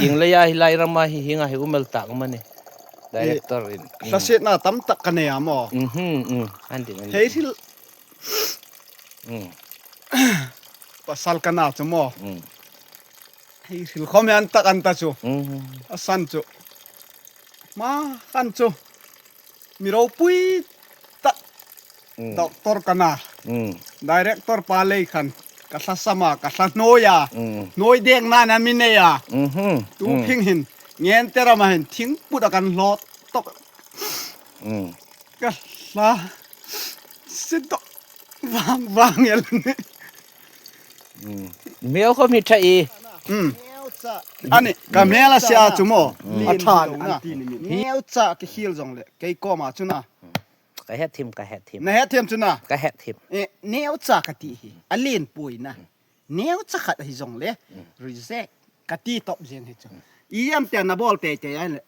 Inglaya hi lai rama hi hinga hi umel tak mani director in. Hlaset na tam tak ka nei a maw? Mhm an din an. Hei thil pasal ka na chu maw? Hei thil khawm hi an tak an ta chu. A san chu ma kan chu mi ropui tak Doctor ka na. Director pa lei khan ka hla sama ka hla hnawi a hnawi deng nan a mi nei a tu phing hin ngen te rama hin thing put a kan hlawt tawk ka hla si dawk vang vang el ni. Meo kho mi tha i. Ani ka mel a sia chu maw a tha na neu cha ki hil zong le kei kom ah chuna Ka het thim, ka het thim. Na het thiam chu na? Ka het thim. E, neu cha ka ti hi. A len pui na. Neu cha khat hi zong le. Reject ka ti top jeng hi chu. I am te na bol te te ai le.